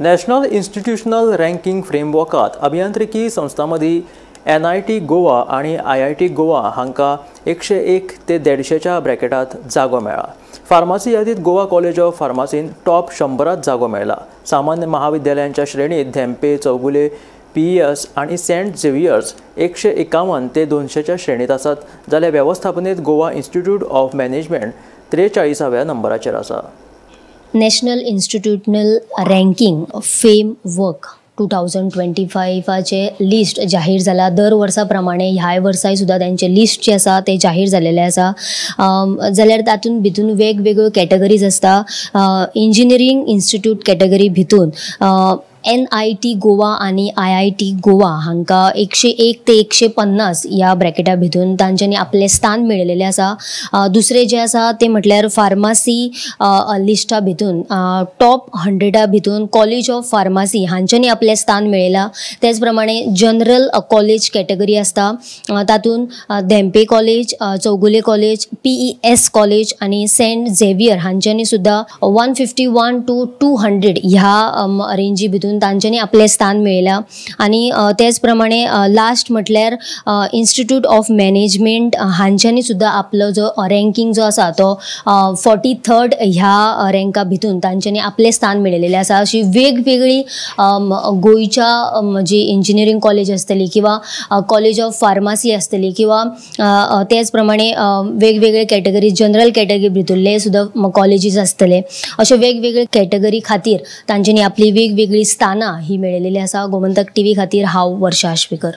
National institutional ranking फ्रेमवर्कात अभियांत्रिकी संस्थांमदीं NIT Goa आनी IIT Goa हांकां 101 ते 150च्या ब्रॅकेटात जागो मेळ्ळा. फार्मासी यादीत गोवा कॉलेज ऑफ फार्मासीन टॉप 100 जागो मेळ्ळा. सामान्य महाविद्यालयांच्या श्रेणीत धेंपे, चौगुले, पीईएस आनी सेंट झेवियर्स 151 ते 200च्या श्रेणीत आसात, जाल्यार वेवस्थापनेत गोवा इन्स्टिट्यूट ऑफ मॅनेजमेंट 43व्या नंबराचेर आसा. National institutional ranking framework 2025 list जाहीर जाला. दर वर्सा प्रमाणे ह्याय वर्साय सुद्दां तेंचें लिस्ट जें आसा तें जाहीर जालेलें आसा. जाल्यार तातूंत भितून वेगवेगळ्यो कॅटेगरीज आसता. इंजिनियरींग इन्स्टिट्यूट कॅटेगरी भितून एनआयटी गोवा आनी आयआयटी गोवा हांकां 101 ते 150 ह्या ब्रॅकेटा भितून तांच्यांनी आपलें स्थान मेळयलेलें आसा. दुसरें जें आसा तें म्हटल्यार फार्मासी लिस्टा भितून टॉप 100 भितून कॉलेज ऑफ फार्मासी हांच्यांनी आपलें स्थान मेळयलां. तेच प्रमाणे जनरल कॉलेज कॅटेगरी आसता, तातूंत Dhempe college, Chowgule college, PES college आनी सेंट झेवियर हांच्यांनी सुद्दां 151 टू 200 ह्या रेंजी भितून तांच्यांनी आपलें स्थान मेळयलां. आनी तेच प्रमाणे लास्ट म्हटल्यार इन्स्टिट्यूट ऑफ मॅनेजमेंट हांच्यांनी सुद्दां आपलो जो रँकिंग जो आसा तो 43rd ह्या रँका भितून तांच्यांनी आपलें स्थान मेळयलेलें आसा. अशी वेगवेगळी गोंयच्या जी इंजिनियरींग कॉलेज आसतली किंवा कॉलेज ऑफ फार्मासी आसतली किंवा तेच प्रमाणे वेगवेगळे कॅटेगरी जनरल कॅटेगरी भितुल्ले सुद्दां कॉलेजीस आसतले, अशे वेगवेगळे कॅटेगरी खातीर तांच्यांनी आपली वेगवेगळी स्थानां ही मेळयलेली आसा. गोमंतक टीव्ही खातीर हांव वर्षा आश्वेकर.